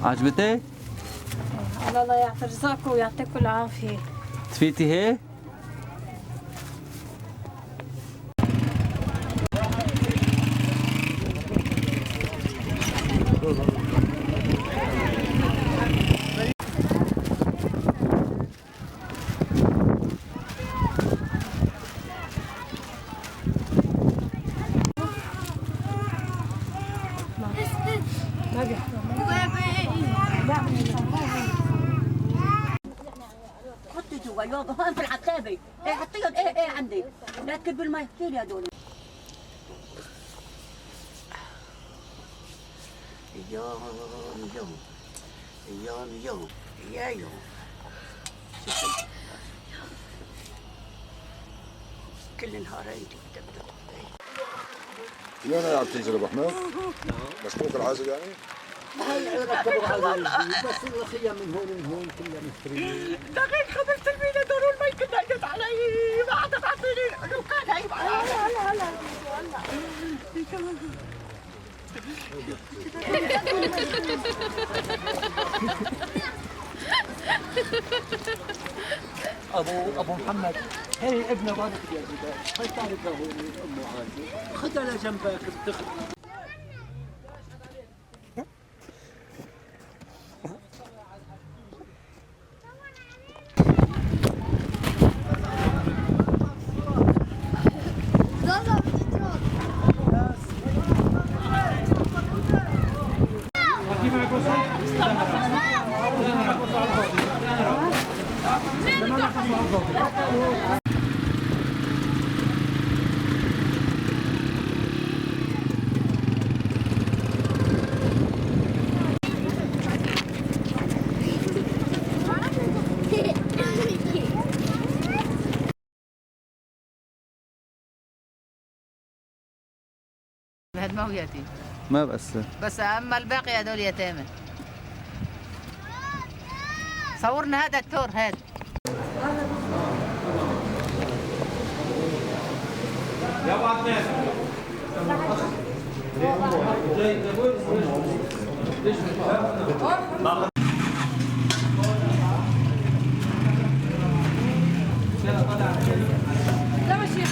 عجبتك؟ الله يعطي رزقكم ويعطيكم العافية. تفيتي هي؟ حطي جوا يابا هون في العتابه، ايه حطيهم، ايه ايه عندي، لا تكبي المي كثير يا دولي. يوم يوم يوم يوم يا يوم كل نهارين تبدا. اليوم عم تنزل ابو احمد؟ مشكوك العازل يعني؟ بس الخيام من هون ومن هون كلها مفترية. دقيق خبرت المينا دور المي كلها اجت علي، ما عاد تعطيني لو كان هي. هلا هلا هلا. ابو محمد، هي ابنه بارك يا جدال، هي طالب هون امه عازل، خذها لجنبك بتخ. هاد ما هو يتيم. ما بأثر. بس اما الباقي هدول يتامى. صورنا هذا التور هذا. يا ابو عدنان. لا ماشي.